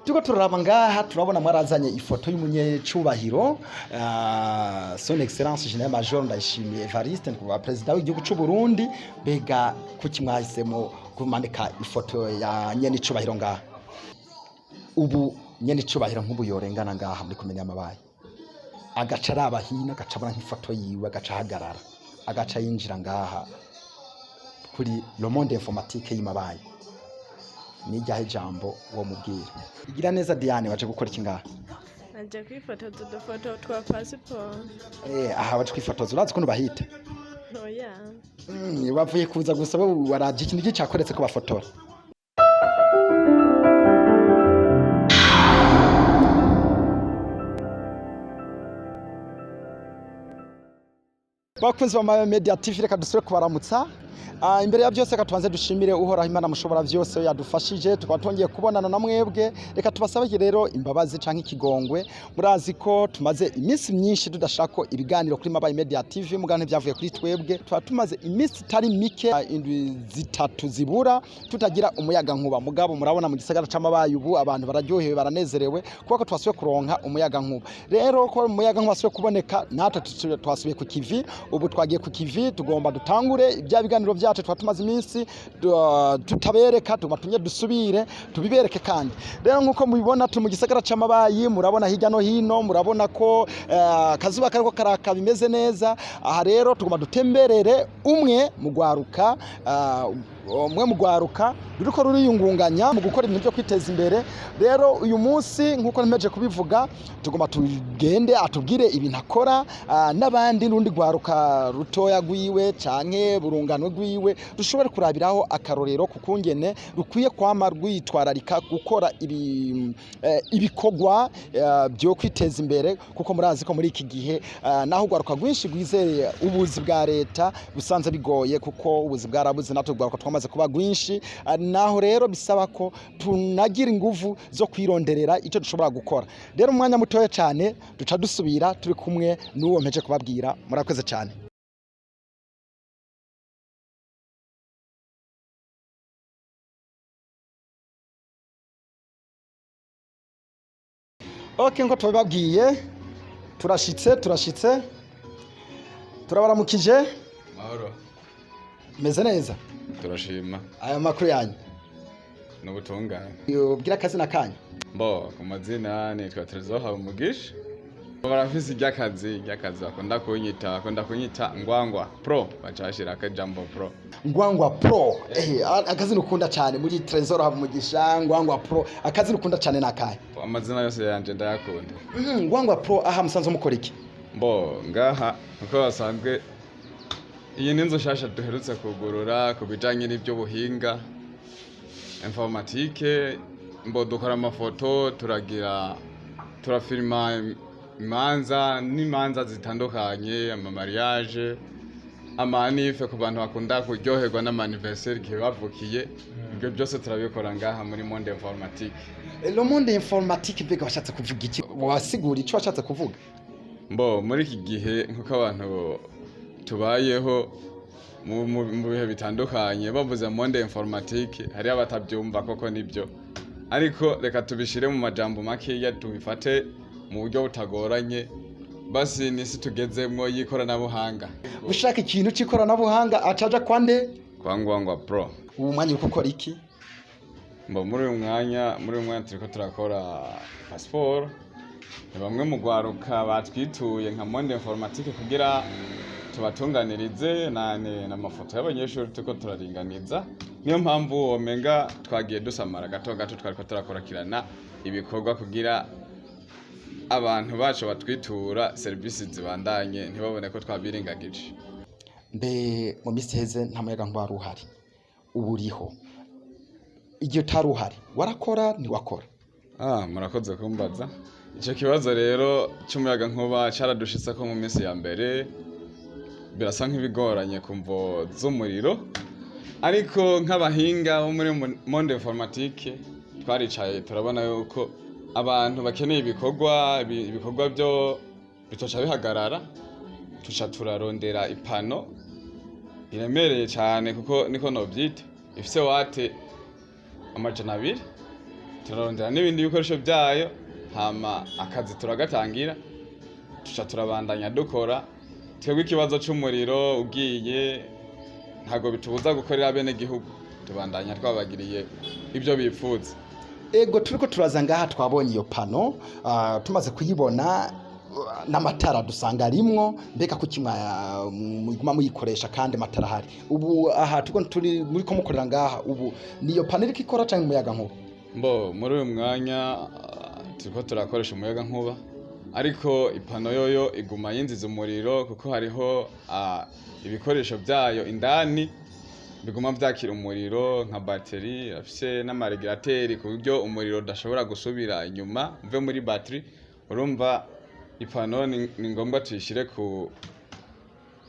Turiko turaraba ngaha, turabona mwarazanye ifoto y'umunyecubahiro, Son Excellence Général Major Ndayishimiye Evariste, ni kuva perezida w'igihugu c'u Burundi. Mbega kuki mwahisemo kumanika ifoto ya nyene icubahiro ngaha? Ubu nyene icubahiro nk'ubu yorengana ngaha muri komine y'Amabayi, agaca araba hino, agaca abona nk'ifoto yiwe, agaca ahagarara, agaca yinjira ngaha kuri Le Monde Informatique y'Imabayi, ni iryahe jambo wo mubwira? Igira neza Diane, waje gukora iki ngaha? Naje kwifotoza udufoto twa pasiporo. Aha waje kwifotoza, urazi ukuntu bahita? Oya. Wavuye kuza gusa, bo waraje ikintu iki cyakoretse ko bafotora? Bakunzi ba Mayo Media TV, reka dusubire kubaramutsa. Imbere ya byose, reka tubanze dushimire Uhoraho Imana mushobora byose yadufashije tukaba twongeye kubonana na mwebwe. Reka tubasabe rero imbabazi canke ikigongwe. Murazi ko tumaze iminsi myinshi tudashaka ko ibiganiro kuri Mabayi Media TV, mugabo ntibyavuye kuri twebwe. Tuba tumaze iminsi itari mike, indwi 3 zibura, tutagira umuyaga nkuba. Mugabo murabona mu gisagara c'Amabayi ubu abantu bararyohewe, baranezerewe kuko twasubiye kuronka umuyaga nkuba. Rero ko umuyaga nkuba wasubiye kuboneka, natwe twasubiye ku kivi. Ubu twagiye ku kivi, tugomba dutangure ibya biganiro byacu twa tumaze iminsi tutabereka, tugomba tumye dusubire tubibereke. Kandi rero nk'uko mubibona, turi mu gisagara c'Amabayi. Murabona hirya no hino, murabona ko akazuba kariko karaka, bimeze neza. Aha rero tugomba dutemberere umwe mu gwaruka, umwe mu gwaruka ruriko ruriyungunganya mu gukora ibintu byo kwiteza imbere. Rero uyu munsi, nk'uko ntemeje kubivuga, tugomba tugende atubwire ibintu akora, n'abandi n'urundi gwaruka rutoya rwiwe canke burungano rwiwe rushobore kurabiraho akarorero ku kungene rukwiye kwama rwitwararika gukora ibikorwa byo kwiteza imbere, kuko murazi ko muri iki gihe, naho urwaruka rwinshi rwizeye ubuzi bwa leta, busanze bigoye kuko ubuzi bwarabuze, natwe urwaruka twamaze kuba rwinshi. Naho rero bisaba ko tunagira inguvu zo kwironderera icyo dushobora gukora. Rero mu mwanya mutoya cyane duca dusubira turi kumwe n'uwo mpeje kubabwira. Murakoze cyane. Ok, nko tubibabwiye, turashitse, turabaramukije. Mahoro. Meze neza? Turashima. Aya makuru yanyu? N'ubutungane. Ubwira akazina kanyu. Mbo ku mazina nitwa Trezor Habumugisha. Barafise iry'akazi bakunda kunyita Ngwangwa Pro, baca bashirako ijambo pro. Ngwangwa Pro, akazina ukunda cyane muri Trezor Habumugisha, Ngwangwa Pro, akazina ukunda cyane nakahe? Amazina yose yanje ndayakunda. Ngwangwa Pro, aha musanzwe mukora iki? Mbo ngaha uko basanzwe, iyi ni inzu nshasha duherutse kugurura ku bijanye n'ivy'ubuhinga informatique. Mbo dukora amafoto, turagira, turafilma imanza n'imanza zitandukanye, ama mariage, ama anniv ku bantu bakunda kuryoherwa n'ama anniversaire igihe bavukiye. Ibyo byose turabikora ngaha muri Monde Informatique. Le Monde Informatique, mbega washatse kuvuga iki? Wasigura icyo washatse kuvuga? Mbo muri iki gihe, nk'uko abantu tubayeho mu bihe bitandukanye, bavuze Monde Informatique hariho abatabyumva koko nibyo, ariko reka tubishire mu majambo makeya, tubifate mu buryo butagoranye. Basi n'isi tugezemwo y'ikoranabuhanga. Ushaka ikintu cy'ikoranabuhanga acaja kwa nde? Kwa Ngwangwa Pro. Ubu mwanya uri gukora iki? Mbo muri uyu mwanya turiko turakora pasiporo. Ni bamwe mu rwaruka batwituye nka Monde Informatique kugira tubatunganirize n'amafoto y'abanyeshuri turiko turaringaniza. Niyo mpamvu womenga twagiye dusamara gato gato, twariko turakorakirana ibikorwa kugira abantu bacu batwitura serivisi zibandanye, ntibabone ko twabirengagije. Mbe mu minsi iheze nta muyaga nkuba wari uhari, ubu uriho. Igihe utari uhari warakora, ntiwakora? Murakoze kumbaza icyo kibazo. Rero cy'umuyaga nkuba caradushitse ko mu minsi ya mbere birasa nk'ibigoranye ku mvo z'umuriro, ariko nk'abahinga bo muri Monde Informatique twaricaye turabona yuko abantu bakeneye ibikorwa, ibikorwa byo bitoca bihagarara. Tuca turarondera ipano iremereye cyane, kuko niko novyita, ifise watt 200. Turarondera n'ibindi bikoresho byayo, hama akazi turagatangira, tuca turabandanya dukora. Twebwe ikibazo c'umuriro ugiye ntabwo bitubuza gukorera bene gihugu, tubandanya twabagiriye ibyo bipfuza. Ego, turiko turaza ngaha twabonye iyo panneau, tumaze kuyibona n'amatara dusanga arimwo. Mbega kuki muguma muyikoresha kandi amatara ahari? Ubu aha turiko turi muri ko mukorera ngaha, ubu niyo panneau iriko ikora canke umuyaga nkuba? Mbo muri uyu mwanya turiko turakoresha umuyaga nkuba, ariko ipanneau yoyo iguma yinjiza umuriro kuko hariho ibikoresho byayo indani biguma vyakira umuriro nka bateri, afise n'amarégulateur ku buryo umuriro udashobora gusubira inyuma uve muri bateri. Urumva ipanneau ni ngombwa tuyishire ku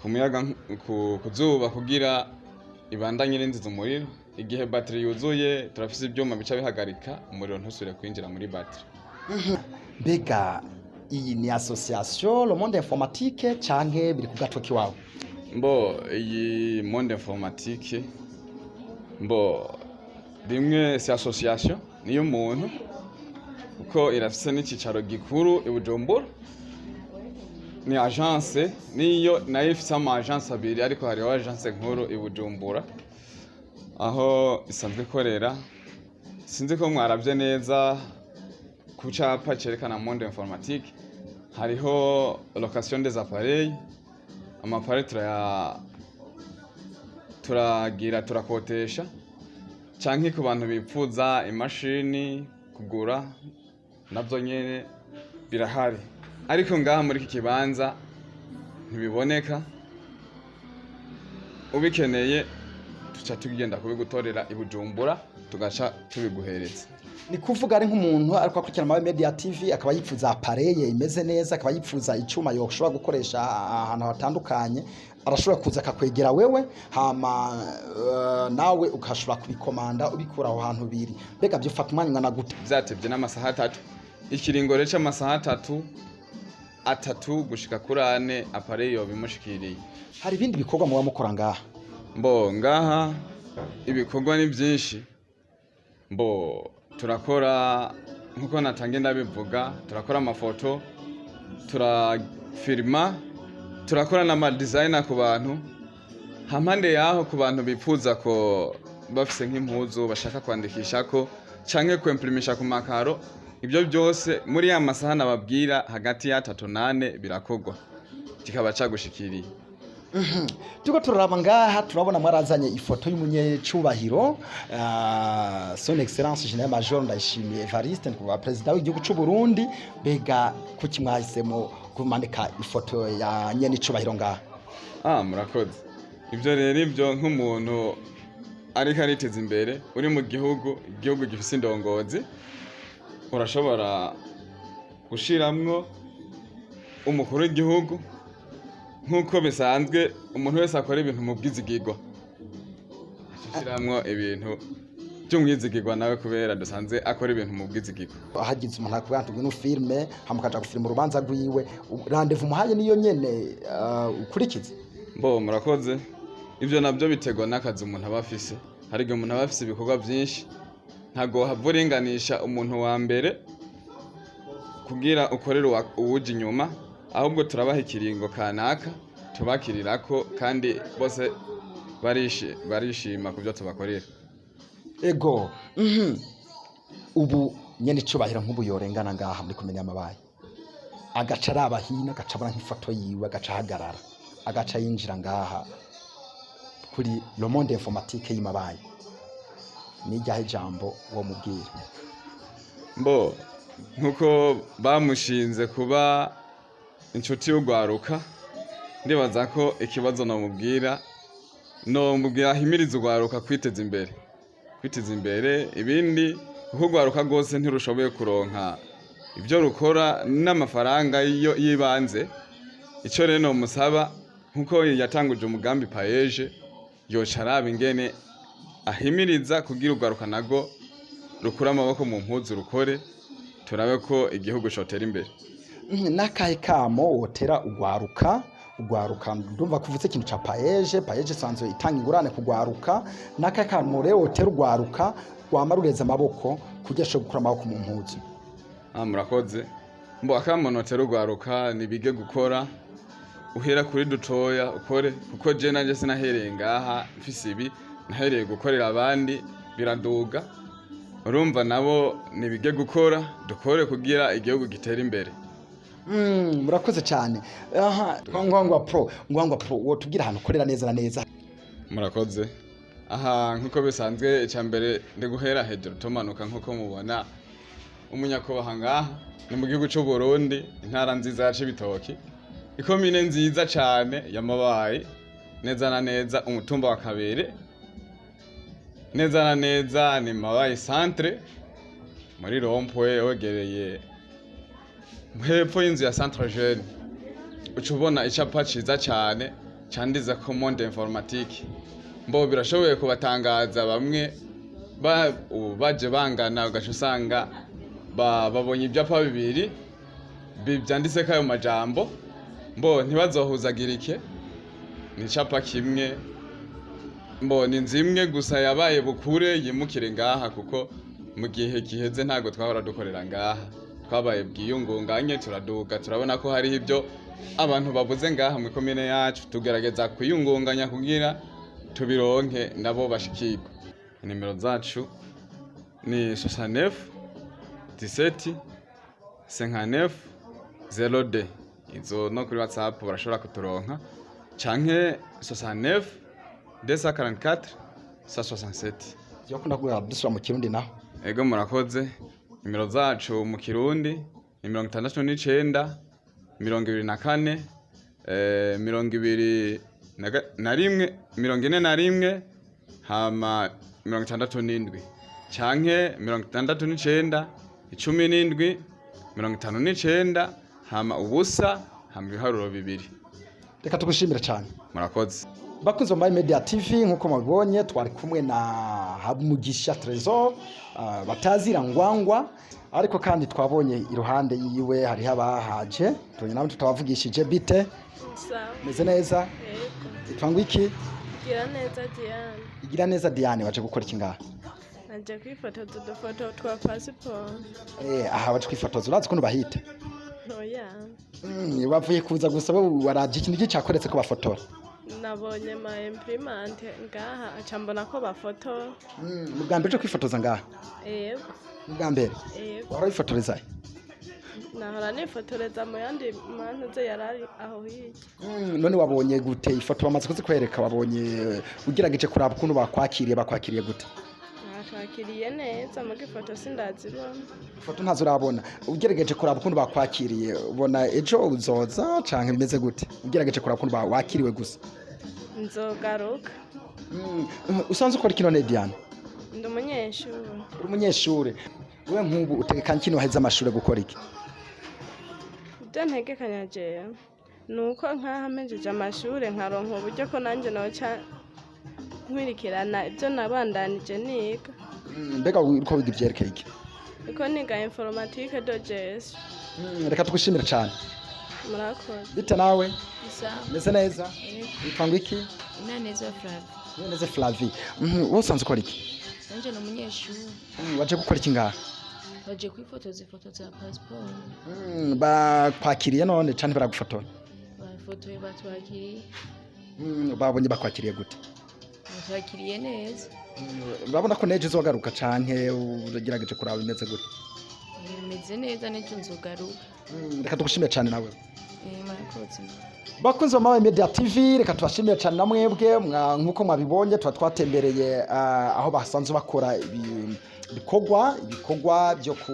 muyaga ku zuba kugira ibandanye irinziza umuriro. Igihe bateri yuzuye, turafise ivyuma bica bihagarika umuriro ntusubire kwinjira muri bateri. Mbega iyi ni association Le Monde Informatique canke biri ku gatwe kiwawe? Mbo iyi Monde Informatique, mbo rimwe si association, niyo umuntu, kuko irafise n'icicaro gikuru i Bujumbura. Ni agence, niyo nayo ifise ama agence abiri, ariko hariho agence nkuru i Bujumbura aho isanzwe ikorera. Sinzi ko mwaravye neza ku capa cerekana Monde Informatique, hariho location des appareils. Ama appareils turagira turakotesha, canke ku bantu bipfuza imashini kugura navyo nyene birahari, ariko ngaha muri iki kibanza ntibiboneka. Ubikeneye tuca tugenda kubigutorera i Bujumbura, tugaca tubiguhereza. Ni kuvuga ari nk'umuntu ariko akurikirana Mawe Media TV, akaba yifuza appareil imeze neza, akaba yifuza icuma yoshobora gukoresha ahantu hatandukanye, arashobora kuza akakwegera wewe, hama nawe ukashobora kubikomanda ubikura aho hantu biri. Mbega byofata umwanya ungana gute? Vyatevye n'amasaha 3. Ikiringo rero c'amasaha 3 gushika kuri 4, appareil yoba imushikiriye. Hari ibindi bikorwa muba mukora ngaha? Mbo ngaha ibikorwa ni byinshi. Mbo turakora, nkuko natangiye ndabivuga, turakora amafoto, turafirima, turakora n'amadizayina ku bantu. Hampande yaho, ku bantu bifuza ko bafise nk'impuzu bashaka kwandikishako canke kwemprimisha ku makaro, ibyo byose muri ya masaha nababwira hagati ya 3 n'4 birakorwa, kikaba cagushikiriye. Turiko turaraba ngaha, turabona mwarazanye ifoto y'umunyecubahiro Son Excellence Général Major Ndayishimiye Evariste, ni perezida w'igihugu c'u Burundi. Mbega kuki mwahisemo kumanika ifoto ya nyene icubahiro ngaha? Ah, murakoze. Ibyo rero, ibyo nk'umuntu ariko ariteza imbere, uri mu gihugu, igihugu gifise indongozi, urashobora gushiramwo umukuru w'igihugu nk'uko bisanzwe. Umuntu wese akora ibintu mu bwizigirwa, ashiramwo ibintu by'umwizigirwa nawe, kubera dusanzwe akora ibintu mu bwizigirwa. Hagize umuntu akubwira ati ngwino filme, hama ukaja gufilma urubanza rwiwe, rendez-vous umuhaye niyo nyene ukurikiza? Mbo murakoze. Ibyo nabyo biterwa n'akazi umuntu aba afise. Hari igihe umuntu aba afise ibikorwa byinshi, ntabwo wahava uringanisha umuntu wa mbere kugira ukorere uwuja inyuma. Ahubwo turabaha ikiringo kanaka tubakirirako, kandi bose barishima ku byo tubakorera. Ego. Ubu nyene icubahiro nk'ubu yorengana ngaha muri komine y'Amabayi, agaca araba hino, agaca abona nk'ifoto yiwe, agaca ahagarara, agaca yinjira ngaha kuri Le Monde Informatique y'Imabayi, niryahe jambo wo mubwira? Mbo nkuko bamushinze kuba inshuti y'urwaruka, ndibaza ko ikibazo nomubwira, nomubwira ahimiriza urwaruka kwiteza imbere, kwiteza imbere ibindi, kuko urwaruka rwose ntirushoboye kuronka ibyo rukora n'amafaranga yo y'ibanze. Icyo rero nomusaba, nkuko yatanguje umugambi PAEEJ, yoca araba ingene ahimiriza kugira urwaruka narwo rukure amaboko mu mpuzu, rukore, turabe ko igihugu cotera imbere. N'akahe kamo wotera urwaruka? Urwaruka, ndumva kuvutse ikintu ca PAEEJ. PAEEJ isanzwe itanga ingurane ku rwaruka. N'akahe kamo rero wotera urwaruka rwama rureza amaboko? Kugira ashobore gukura amaboko mu mpuzu. Ah, murakoze. Mbo akamo notera urwaruka, nibige gukora, uhera kuri dutoya ukore, kuko je nanje sinahereye ngaha mfise ibi, nahereye gukorera abandi biraduga. Urumva nabo nibige gukora, dukore kugira igihugu gitere imbere. Murakoze cyane. Aha, Ngwangwa Pro, Ngwangwa Pro, wotubwira ahantu ukorera neza na neza? Murakoze. Aha nk'uko bisanzwe, icya mbere ndi guhera hejuru tumanuka. Nk'uko mubona umunyakubaha ngaha, ni mu gihugu c'u Burundi, intara nziza ya Cibitoki, ikomine nziza cane ya Mabayi, neza na neza umutumba wa Kabere, neza na neza ni Mabayi centre, muri rond-point wegereye hepfo y'inzu ya Centre Jeune, uca ubona icapa ciza cane candiza ko Monde Informatique. Mbo birashoboye kubatangaza bamwe ubu baje bangana, ugaca usanga babonye ibyapa bibiri vyanditseko ayo majambo. Mbo ntibazohuzagirike, ni icapa kimwe. Mbo ni inzu imwe gusa yabaye bukure yimukire ngaha, kuko mu gihe giheze ntabwo twahora dukorera ngaha. Twabaye bwiyungunganye, turaduga, turabona ko hariho ibyo abantu babuze ngaha mu ikomine yacu, tugerageza kwiyungunganya kugira tubironke nabo bashikirwe. Nimero zacu ni 69 17 59 02. Izo no kuri WhatsApp barashobora kuturonka, canke 69 244 167. Byakunda kugira dusubira mu Kirundi naho. Ego, murakoze. Nimero zacu mu Kirundi ni 69 24 21, 41, hama 67, canke 69 17 59, hama ubusa, hama ibiharuro bibiri. Reka tugushimire cyane. Murakoze. Bakunzi ba Media TV, nkuko mubibonye twari kumwe na Hamugisha Trésor, batazira Ngwangwa, ariko kandi twabonye iruhande yiwe hariho abahaje, tubonye nabo tutabavugishije. Bite? Sawa. Meze neza? Yego. Itwa iki? Gira neza Diane. Igira neza Diane, waje gukora iki ngaha? Naje kwifotoza udufoto twa pasiporo. Aha waje kwifotoza, urazi ukuntu bahita? Oya. Bavuye kuza gusa bo waravye ikintu iki cyakoretse ko bafotora? Nabonye ma imprimante ngaha, aca mbona ko bafotora. Ni ubwa mbere uje kwifotoza ngaha? Yego. Ni ubwa mbere? Yego. Wahora wifotorezahe? Nahora nifotoreza mu yandi mantuze yarari aho hirya. None wabonye gute ifoto bamaze kuzikwereka? Wabonye ugerageje kuraba ukuntu bakwakiriye, bakwakiriye gute? Batwakiriye neza, muga ifoto sindazibona. Ifoto ntazo urabona. Ugerageje kuraba ukuntu bakwakiriye, ubona ejo uzoza canke bimeze gute? Ugerageje kuraba ukuntu wakiriwe gusa. Nzogaruka. Usanzwe ukora iki none, Diane? Ndi umunyeshuri. Uri umunyeshuri. Wewe nk'ubu utegekanya ikintu waheze amashuri gukora iki? Ibyo ntegekanya jewe ni uko nk'aha mpejeje amashuri nkaronka uburyo ko nanjye noca nkwirikirana ibyo nabandanije niga. Mbega uriko wiga ivyerekeye iki? Niko niga informatique de gestion. Reka tugushimire cane. Murakoze. Bite nawe? Sawa. Meze neza? Witwa ngo iki? Inaneza Flavie. Neze Flavie. Wowe usanzwe ukora iki? Nanje ni umunyeshuri. Waje gukora iki ngaha? Baje kwifotoza ifoto za pasiporo. Bakwakiriye none canke baragufotora? Bafotoye, batwakiriye. Babonye bakwakiriye gute? Batwakiriye neza. Urabona ko nejo uzogaruka canke ugerageje kuraba bimeze gute? Bimeze neza, n'ejo nzogaruka. Reka tugushimire cane nawe. Murakoze. Bakunzi ba Mawe Media TV, reka tubashimire cyane na mwebwe. Nk'uko mwabibonye tuba twatembereye aho basanzwe bakora ibikorwa byo ku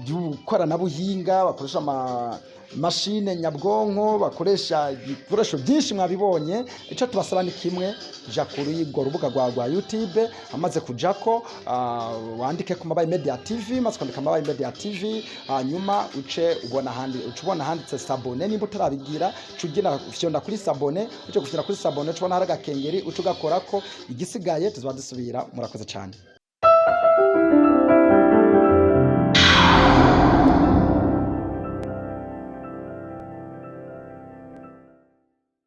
by'ukoranabuhinga, bakoresha ama mashine nyabwonko, bakoresha ibikoresho byinshi mwabibonye. Icyo tubasaba ni kimwe: ja kuri urwo rubuga rwa YouTube, amaze kujako wandike ku Mabayi Media TV. Maze kwandika Mabayi Media TV, hanyuma uce ubona ahandi, uce ubona handitse s'abonner. Nimba utarabigira, uce ugira ufyonda kuri s'abonner. Uce gufyonda kuri s'abonner, uce ubona hari agakengeri, uce ugakorako. Igisigaye tuzaba dusubira. Murakoze cyane.